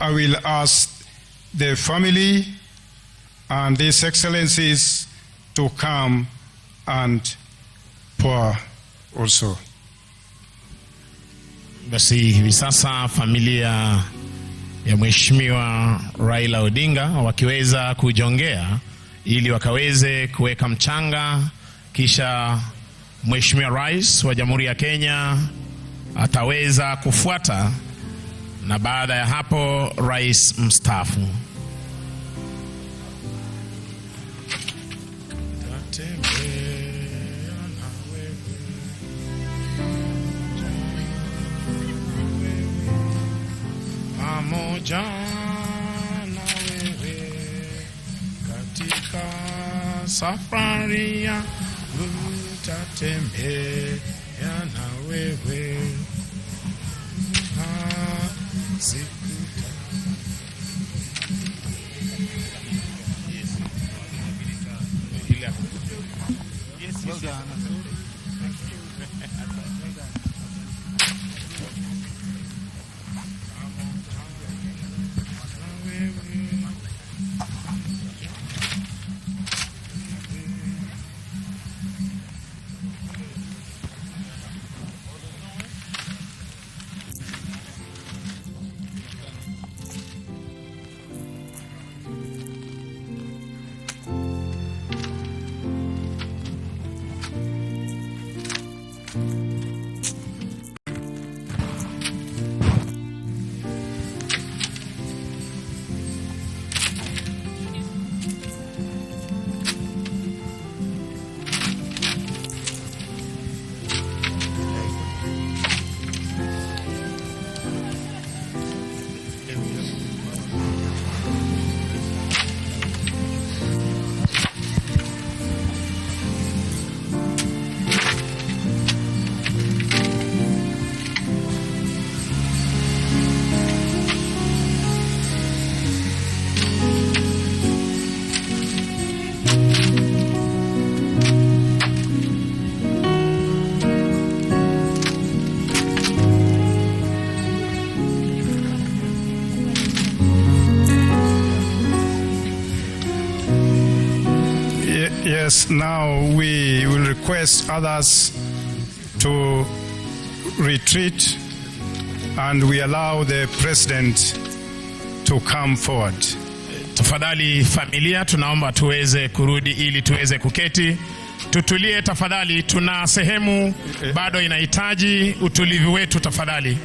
I will ask the family and these excellencies to come and pour also. Basi hivi sasa familia ya Mheshimiwa Raila Odinga wakiweza kujongea ili wakaweze kuweka mchanga, kisha Mheshimiwa Rais wa Jamhuri ya Kenya ataweza kufuata, na baada ya hapo rais mstaafu. Tatembea na wewe, pamoja na wewe katika safari yangu, tatembea na wewe. Ah, sikuta Yes. Yes, now we will request others to retreat and we allow the president to come forward. Tafadhali familia, tunaomba tuweze kurudi ili tuweze kuketi. Tutulie tafadhali, tuna sehemu bado inahitaji utulivu wetu tafadhali.